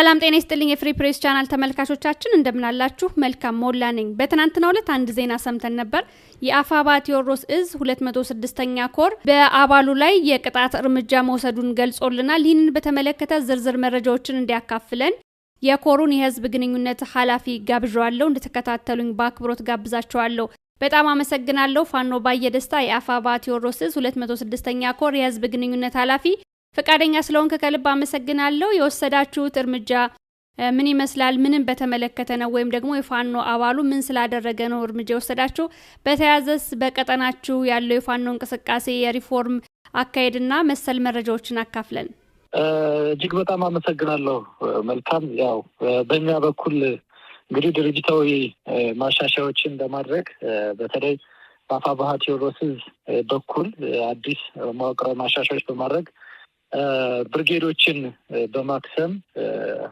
ሰላም ጤና ይስጥልኝ የፍሪ ፕሬስ ቻናል ተመልካቾቻችን እንደምናላችሁ። መልካም ሞላ ነኝ። በትናንትናው ዕለት አንድ ዜና ሰምተን ነበር። የአፋባ ቴዎድሮስ እዝ 206ኛ ኮር በአባሉ ላይ የቅጣት እርምጃ መውሰዱን ገልጾልናል። ይህንን በተመለከተ ዝርዝር መረጃዎችን እንዲያካፍለን የኮሩን የህዝብ ግንኙነት ኃላፊ ጋብዣለሁ። እንድትከታተሉኝ በአክብሮት ጋብዛችኋለሁ። በጣም አመሰግናለሁ። ፋኖ ባየደስታ የአፋባ ቴዎድሮስ እዝ 206ኛ ኮር የህዝብ ግንኙነት ኃላፊ፣ ፈቃደኛ ስለሆንክ ከልብ አመሰግናለሁ። የወሰዳችሁት እርምጃ ምን ይመስላል? ምንም በተመለከተ ነው? ወይም ደግሞ የፋኖ አባሉ ምን ስላደረገ ነው እርምጃ የወሰዳችሁ? በተያያዘስ በቀጠናችሁ ያለው የፋኖ እንቅስቃሴ፣ የሪፎርም አካሄድና መሰል መረጃዎችን አካፍለን። እጅግ በጣም አመሰግናለሁ። መልካም፣ ያው በእኛ በኩል እንግዲህ ድርጅታዊ ማሻሻያዎችን በማድረግ በተለይ በአፋብኃ ቴዎድሮስ እዝ በኩል አዲስ መዋቅራዊ ማሻሻያዎች በማድረግ ብርጌዶችን በማክሰም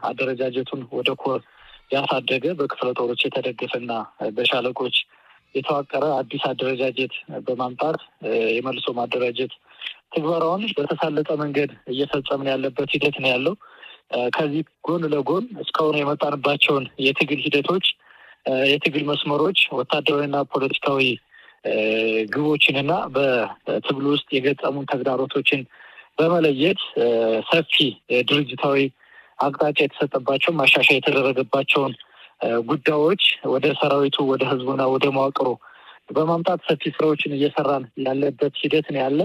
አደረጃጀቱን ወደ ኮር ያሳደገ፣ በክፍለ ጦሮች የተደገፈና በሻለቆች የተዋቀረ አዲስ አደረጃጀት በማምጣት የመልሶ ማደራጀት ትግበራውን በተሳለጠ መንገድ እየፈጸምን ያለበት ሂደት ነው ያለው። ከዚህ ጎን ለጎን እስካሁን የመጣንባቸውን የትግል ሂደቶች፣ የትግል መስመሮች፣ ወታደራዊና ፖለቲካዊ ግቦችንና በትግሉ ውስጥ የገጠሙን ተግዳሮቶችን በመለየት ሰፊ ድርጅታዊ አቅጣጫ የተሰጠባቸው፣ ማሻሻያ የተደረገባቸውን ጉዳዮች ወደ ሰራዊቱ፣ ወደ ህዝቡና ወደ መዋቅሩ በማምጣት ሰፊ ስራዎችን እየሰራን ያለበት ሂደት ነው ያለ።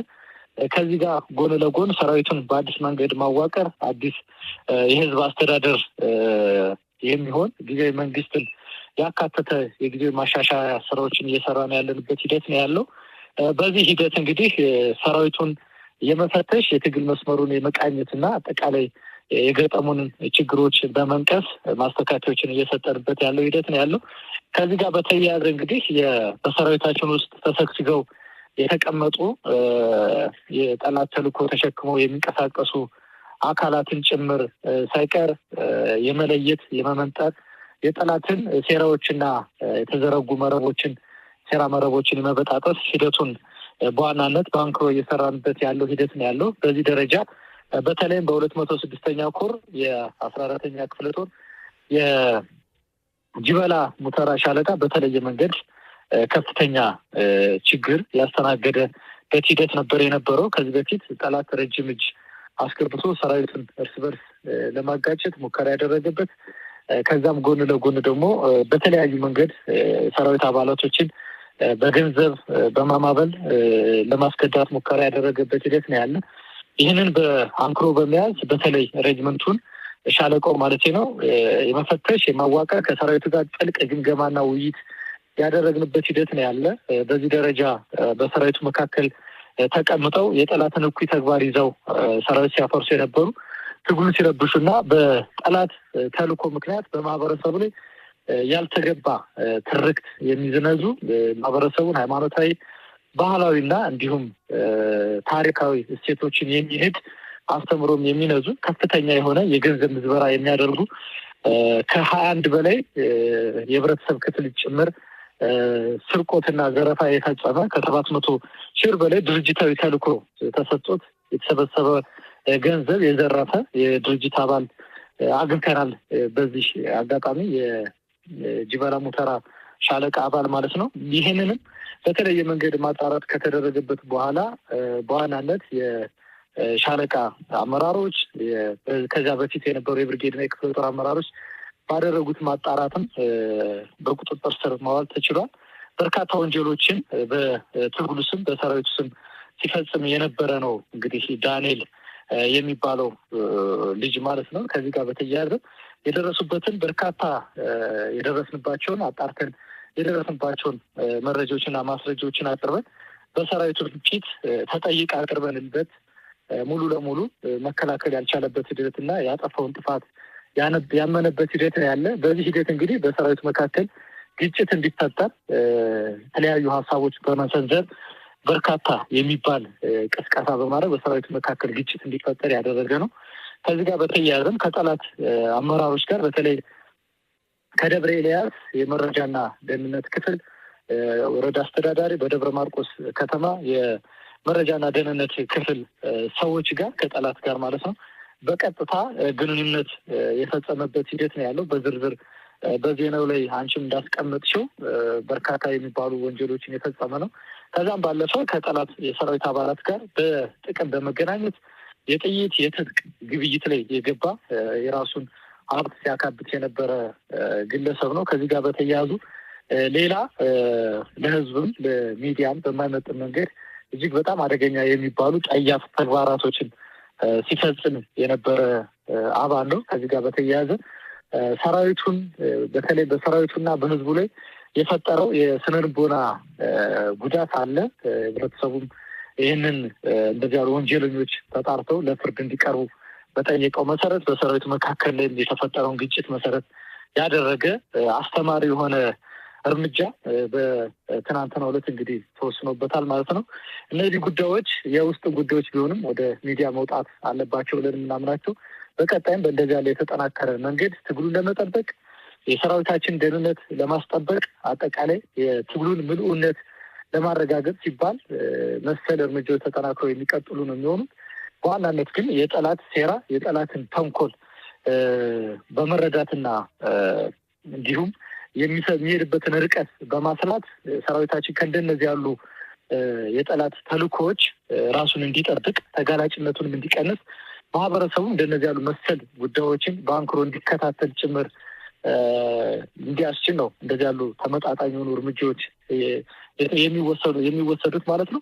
ከዚህ ጋር ጎን ለጎን ሰራዊቱን በአዲስ መንገድ ማዋቀር፣ አዲስ የህዝብ አስተዳደር የሚሆን ጊዜያዊ መንግስትን ያካተተ የጊዜያዊ ማሻሻያ ስራዎችን እየሰራን ያለንበት ሂደት ነው ያለው። በዚህ ሂደት እንግዲህ ሰራዊቱን የመፈተሽ፣ የትግል መስመሩን የመቃኘት እና አጠቃላይ የገጠሙንን ችግሮች በመንቀስ ማስተካከያዎችን እየሰጠንበት ያለው ሂደት ነው ያለው። ከዚህ ጋር በተያያዘ እንግዲህ በሰራዊታችን ውስጥ ተሰግስገው የተቀመጡ የጠላት ተልዕኮ ተሸክመው የሚንቀሳቀሱ አካላትን ጭምር ሳይቀር የመለየት፣ የመመንጠር፣ የጠላትን ሴራዎችና የተዘረጉ መረቦችን፣ ሴራ መረቦችን የመበጣጠስ ሂደቱን በዋናነት በአንክሮ እየሰራንበት ያለው ሂደት ነው ያለው። በዚህ ደረጃ በተለይም በ206ኛ ኮር የ14ኛ ክፍለ ጦር የጅበላ ሙተራ ሻለቃ በተለየ መንገድ ከፍተኛ ችግር ያስተናገደበት ሂደት ነበር የነበረው። ከዚህ በፊት ጠላት ረጅም እጅ አስገብቶ ሰራዊቱን እርስ በርስ ለማጋጨት ሙከራ ያደረገበት፣ ከዛም ጎን ለጎን ደግሞ በተለያዩ መንገድ ሰራዊት አባላቶችን በገንዘብ በማማበል ለማስከዳት ሙከራ ያደረገበት ሂደት ነው ያለ። ይህንን በአንክሮ በመያዝ በተለይ ሬጅመንቱን፣ ሻለቃው ማለት ነው፣ የመፈተሽ፣ የማዋቀር፣ ከሰራዊቱ ጋር ጥልቅ ግምገማና ውይይት ያደረግንበት ሂደት ነው ያለ። በዚህ ደረጃ በሰራዊቱ መካከል ተቀምጠው የጠላትን እኩይ ተግባር ይዘው ሰራዊት ሲያፈርሱ የነበሩ፣ ትግሉን ሲረብሹና በጠላት ተልዕኮ ምክንያት በማህበረሰቡ ላይ ያልተገባ ትርክት የሚዝነዙ፣ ማህበረሰቡን ሃይማኖታዊ፣ ባህላዊና እንዲሁም ታሪካዊ እሴቶችን የሚንድ አስተምሮም የሚነዙ፣ ከፍተኛ የሆነ የገንዘብ ምዝበራ የሚያደርጉ፣ ከ21 በላይ የህብረተሰብ ክፍል ጭምር ስርቆትና ዘረፋ የፈጸመ፣ ከ700 ሺህ ብር በላይ ድርጅታዊ ተልዕኮ ተሰጥቶት የተሰበሰበ ገንዘብ የዘረፈ የድርጅት አባል አግኝተናል። በዚህ አጋጣሚ የጅበላ ሙተራ ሻለቃ አባል ማለት ነው። ይህንንም በተለየ መንገድ ማጣራት ከተደረገበት በኋላ በዋናነት የሻለቃ አመራሮች፣ ከዚያ በፊት የነበሩ የብርጌድና የክፍለ ጦር አመራሮች ባደረጉት ማጣራትም በቁጥጥር ስር ማዋል ተችሏል። በርካታ ወንጀሎችን በትግሉ ስም በሰራዊቱ ስም ሲፈጽም የነበረ ነው። እንግዲህ ዳንኤል የሚባለው ልጅ ማለት ነው። ከዚህ ጋር በተያያዘ የደረሱበትን በርካታ የደረስንባቸውን አጣርተን የደረስንባቸውን መረጃዎችና ማስረጃዎችን አቅርበን በሰራዊቱ ፊት ተጠይቅ አቅርበንበት ሙሉ ለሙሉ መከላከል ያልቻለበት ሂደት እና ያጠፋውን ጥፋት ያመነበት ሂደት ነው ያለ። በዚህ ሂደት እንግዲህ በሰራዊቱ መካከል ግጭት እንዲፈጠር የተለያዩ ሀሳቦች በመሰንዘር፣ በርካታ የሚባል ቅስቀሳ በማድረግ በሰራዊቱ መካከል ግጭት እንዲፈጠር ያደረገ ነው። ከዚህ ጋር በተያያዘም ከጠላት አመራሮች ጋር በተለይ ከደብረ ኤልያስ የመረጃና ደህንነት ክፍል ወረዳ አስተዳዳሪ፣ በደብረ ማርቆስ ከተማ የመረጃና ደህንነት ክፍል ሰዎች ጋር፣ ከጠላት ጋር ማለት ነው፣ በቀጥታ ግንኙነት የፈጸመበት ሂደት ነው ያለው። በዝርዝር በዜናው ላይ አንቺም እንዳስቀመጥሽው በርካታ የሚባሉ ወንጀሎችን የፈጸመ ነው። ከዛም ባለፈ ከጠላት የሰራዊት አባላት ጋር በጥቅም በመገናኘት የጥይት የትጥቅ ግብይት ላይ የገባ፣ የራሱን ሀብት ሲያካብት የነበረ ግለሰብ ነው። ከዚህ ጋር በተያያዙ ሌላ ለሕዝብም ለሚዲያም በማይመጥን መንገድ እጅግ በጣም አደገኛ የሚባሉ ጠያፍ ተግባራቶችን ሲፈጽም የነበረ አባል ነው። ከዚህ ጋር በተያያዘ ሰራዊቱን፣ በተለይ በሰራዊቱና በሕዝቡ ላይ የፈጠረው የስነልቦና ጉዳት አለ። ህብረተሰቡም ይህንን እንደዚህ ያሉ ወንጀለኞች ተጣርተው ለፍርድ እንዲቀርቡ በጠየቀው መሰረት፣ በሰራዊቱ መካከል ላይ የተፈጠረውን ግጭት መሰረት ያደረገ አስተማሪ የሆነ እርምጃ በትናንትናው ዕለት እንግዲህ ተወስኖበታል ማለት ነው። እነዚህ ጉዳዮች የውስጥ ጉዳዮች ቢሆንም ወደ ሚዲያ መውጣት አለባቸው ብለን የምናምናቸው፣ በቀጣይም በእንደዚህ ያለ የተጠናከረ መንገድ ትግሉን ለመጠበቅ፣ የሰራዊታችን ደህንነት ለማስጠበቅ፣ አጠቃላይ የትግሉን ምልኡነት ለማረጋገጥ ሲባል መሰል እርምጃዎች ተጠናክረው የሚቀጥሉ ነው የሚሆኑት። በዋናነት ግን የጠላት ሴራ፣ የጠላትን ተንኮል በመረዳትና እንዲሁም የሚሄድበትን ርቀት በማስላት ሰራዊታችን ከእንደነዚህ ያሉ የጠላት ተልእኮዎች ራሱን እንዲጠብቅ፣ ተጋላጭነቱንም እንዲቀንስ፣ ማህበረሰቡ እንደነዚህ ያሉ መሰል ጉዳዮችን በአንክሮ እንዲከታተል ጭምር እንዲያስችል ነው እንደዚህ ያሉ ተመጣጣኝ የሆኑ እርምጃዎች የሚወሰዱት ማለት ነው።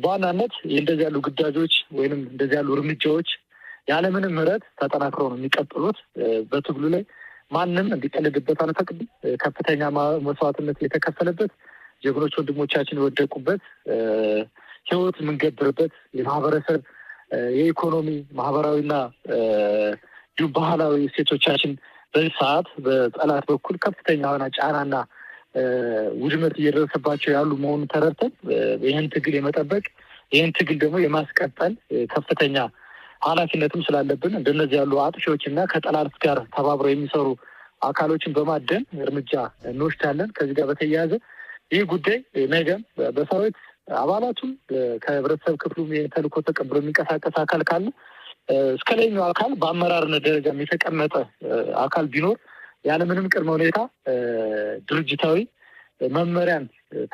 በዋናነት እንደዚህ ያሉ ግዳጆች ወይንም እንደዚህ ያሉ እርምጃዎች ያለምንም ምህረት ተጠናክረው ነው የሚቀጥሉት። በትግሉ ላይ ማንም እንዲቀልድበት አንፈቅድም። ከፍተኛ መስዋዕትነት የተከፈለበት፣ ጀግኖች ወንድሞቻችን የወደቁበት፣ ህይወት የምንገብርበት፣ የማህበረሰብ የኢኮኖሚ፣ ማህበራዊና እንዲሁም ባህላዊ እሴቶቻችን በዚህ ሰዓት በጠላት በኩል ከፍተኛ የሆነ ጫናና ውድመት እየደረሰባቸው ያሉ መሆኑን ተረድተን ይህን ትግል የመጠበቅ፣ ይህን ትግል ደግሞ የማስቀጠል ከፍተኛ ኃላፊነትም ስላለብን እንደነዚህ ያሉ አጥፊዎች እና ከጠላት ጋር ተባብረው የሚሰሩ አካሎችን በማደን እርምጃ እንወስዳለን። ከዚህ ጋር በተያያዘ ይህ ጉዳይ ነገም በሰራዊት አባላቱም ከህብረተሰብ ክፍሉም ይህን ተልእኮ ተቀብሎ የሚንቀሳቀስ አካል ካለ፣ እስከ ላይኛው አካል በአመራርነት ደረጃ የተቀመጠ አካል ቢኖር፣ ያለምንም ቅድመ ሁኔታ ድርጅታዊ መመሪያን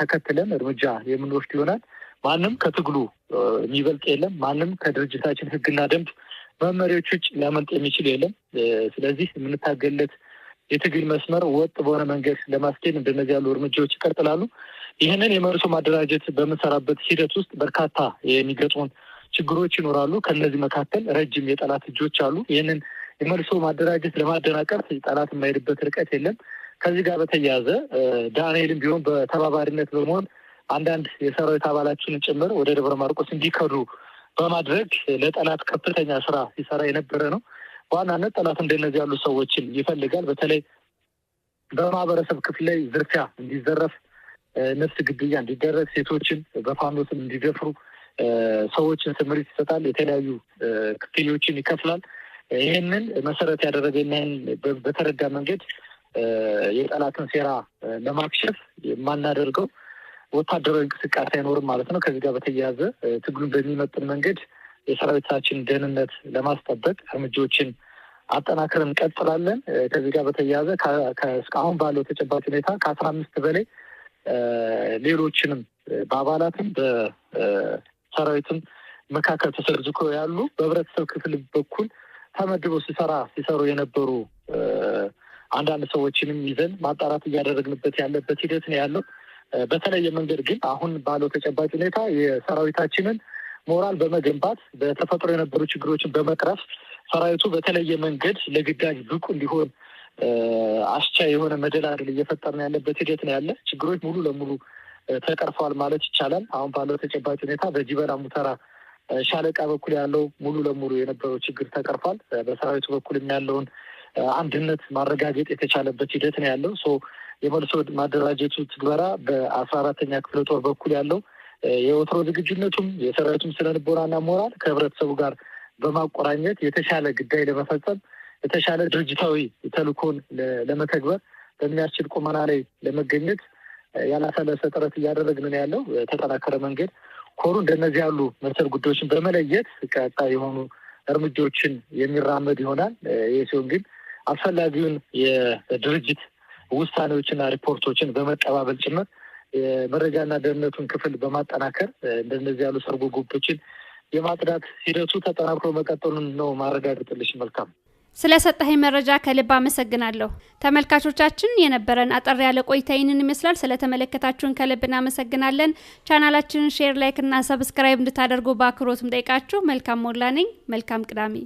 ተከትለን እርምጃ የምንወስድ ይሆናል። ማንም ከትግሉ የሚበልጥ የለም። ማንም ከድርጅታችን ሕግና ደንብ መመሪያዎች ውጭ ሊያመልጥ የሚችል የለም። ስለዚህ የምንታገልለት የትግል መስመር ወጥ በሆነ መንገድ ለማስኬድ እንደነዚህ ያሉ እርምጃዎች ይቀጥላሉ። ይህንን የመልሶ ማደራጀት በምንሰራበት ሂደት ውስጥ በርካታ የሚገጥሙን ችግሮች ይኖራሉ። ከእነዚህ መካከል ረጅም የጠላት እጆች አሉ። ይህንን የመልሶ ማደራጀት ለማደናቀፍ ጠላት የማይሄድበት ርቀት የለም። ከዚህ ጋር በተያያዘ ዳንኤልም ቢሆን በተባባሪነት በመሆን አንዳንድ የሰራዊት አባላችንን ጭምር ወደ ደብረ ማርቆስ እንዲከዱ በማድረግ ለጠላት ከፍተኛ ስራ ሲሰራ የነበረ ነው። በዋናነት ጠላት እንደነዚህ ያሉ ሰዎችን ይፈልጋል። በተለይ በማህበረሰብ ክፍል ላይ ዝርፊያ እንዲዘረፍ፣ ነፍስ ግድያ እንዲደረግ፣ ሴቶችን በፋኖ ስም እንዲደፍሩ ሰዎችን ስምሪት ይሰጣል። የተለያዩ ክፍያዎችን ይከፍላል። ይህንን መሰረት ያደረገ ይህን በተረዳ መንገድ የጠላትን ሴራ ለማክሸፍ የማናደርገው ወታደራዊ እንቅስቃሴ አይኖርም ማለት ነው። ከዚህ ጋር በተያያዘ ትግሉን በሚመጥን መንገድ የሰራዊታችን ደህንነት ለማስጠበቅ እርምጃዎችን አጠናክረን እንቀጥላለን። ከዚህ ጋር በተያያዘ እስካሁን ባለው ተጨባጭ ሁኔታ ከ15 በላይ ሌሎችንም በአባላትም በሰራዊትም መካከል ተሰግስገው ያሉ፣ በህብረተሰብ ክፍል በኩል ተመድበው ሲሰሩ የነበሩ አንዳንድ ሰዎችንም ይዘን ማጣራት እያደረግንበት ያለበት ሂደት ነው ያለው። በተለየ መንገድ ግን አሁን ባለው ተጨባጭ ሁኔታ የሰራዊታችንን ሞራል በመገንባት፣ በተፈጥሮ የነበሩ ችግሮችን በመቅረፍ ሰራዊቱ በተለየ መንገድ ለግዳጅ ብቁ እንዲሆን አስቻይ የሆነ መደላድል እየፈጠርን ያለበት ሂደት ነው ያለ። ችግሮች ሙሉ ለሙሉ ተቀርፈዋል ማለት ይቻላል። አሁን ባለው ተጨባጭ ሁኔታ በጂበላ ሙተራ ሻለቃ በኩል ያለው ሙሉ ለሙሉ የነበረው ችግር ተቀርፏል። በሰራዊቱ በኩልም ያለውን አንድነት ማረጋገጥ የተቻለበት ሂደት ነው ያለው። የመልሶ ማደራጀቱ ትግበራ በ14ኛ ክፍለ ጦር በኩል ያለው የወትሮ ዝግጁነቱም የሰራዊቱም ስነልቦናና ሞራል ከህብረተሰቡ ጋር በማቆራኘት የተሻለ ግዳይ ለመፈጸም፣ የተሻለ ድርጅታዊ ተልእኮን ለመተግበር በሚያስችል ቁመና ላይ ለመገኘት ያላሰለሰ ጥረት እያደረግን ነው ያለው። ተጠናከረ መንገድ ኮሩ እንደነዚህ ያሉ መሰል ጉዳዮችን በመለየት ቀጣይ የሆኑ እርምጃዎችን የሚራመድ ይሆናል። ይህ ሲሆን ግን አስፈላጊውን የድርጅት ውሳኔዎችና ሪፖርቶችን በመቀባበል ጭምር የመረጃና ደህንነቱን ክፍል በማጠናከር እንደነዚህ ያሉ ሰርጎ ገቦችን የማጽዳት ሂደቱ ተጠናክሮ መቀጠሉን ነው ማረጋገጥልሽ። መልካም፣ ስለሰጠኸኝ መረጃ ከልብ አመሰግናለሁ። ተመልካቾቻችን፣ የነበረን አጠር ያለ ቆይታ ይህንን ይመስላል። ስለተመለከታችሁን ከልብ እናመሰግናለን። ቻናላችንን share፣ like እና subscribe እንድታደርጉ በአክብሮት እንጠይቃችሁ። መልካም ሞላ ነኝ። መልካም ቅዳሜ።